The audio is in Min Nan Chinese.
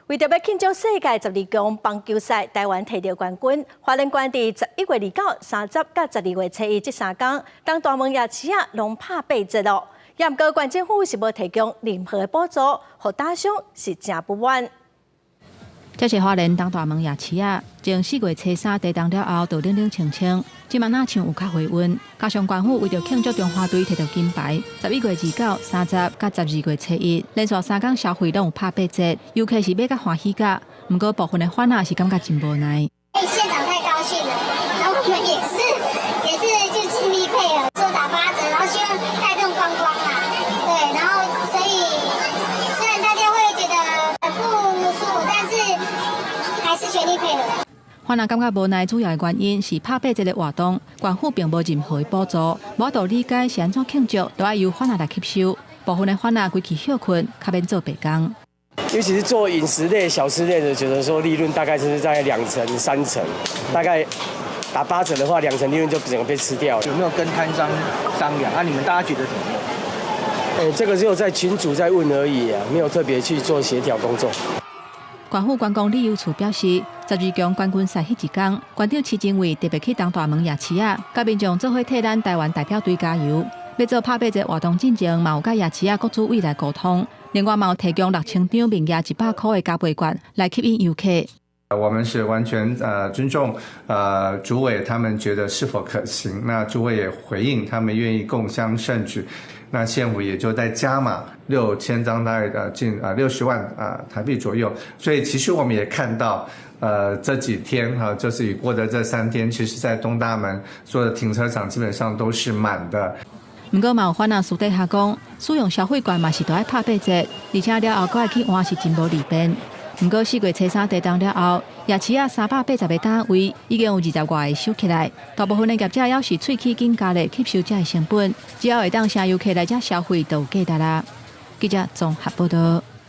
為著欲慶祝世界十二強棒球賽，台灣提著冠軍，花蓮縣佇11月29、30佮12月初一這三工，東大門夜市仔攏拍八折囉。毋過縣政府是無提供任何的補助，予打商是誠不滿。這是花蓮東大門夜市仔，從4月初三地動了後，就冷冷清清，這馬若像有較回溫。加上縣府為著慶祝中華隊提著金牌，11月29、30佮12月初一，連續三工消費攏有拍八折，遊客是買甲歡喜甲。毋過部分的販仔是感覺真無奈。縣長太高興了，然後我們也是，也是就盡力配合，說打八折，然後希望帶動觀光啦，對，然後所以雖然大家會覺得很不舒服，但是還是全力配合。販仔感覺無奈，主要的原因是拍八折的活動，縣府並無任何的補助，無法理解是按怎慶祝，都愛由販仔來吸收。部分的販仔規氣歇睏，較免做白工。尤其是做飲食類、小吃類的，覺得說利潤大概就是在兩成、三成，大概打八折的話，兩成利潤就整個被吃掉了。有沒有跟攤商商量？啊，你們大家覺得怎麼樣？欸，這個只有在群組在問而已啊，沒有特別去做協調工作。縣府觀光旅遊處表示，十二強冠軍賽彼一工，縣長施政衛特別去東大門夜市仔，佮民眾做伙替咱台灣代表隊加油。欲做拍八折活動進前，嘛有佮夜市仔各主委來溝通。另外，嘛有提供6000張面額100箍的加倍券來吸引遊客。我們是完全尊重主委他們覺得是否可行，那主委也回應他們願意共襄盛舉，那縣府也就在加碼6000張，大概近60萬台幣左右。所以其實我們也看到，這幾天哈，就是已過的這三天，其實在東大門所有的停車場基本上都是滿的。毋過嘛有販仔私底下講，使用消費券嘛是都愛拍八折，而且了後閣愛去換是真無利便。毋過4月初三地動了後，夜市仔380個攤位已經有20外個收起來，大部分的業者猶是喙齒緊咬咧吸收這个成本，只要會當請遊客來遮消費，就有價值啦。記者綜合報道。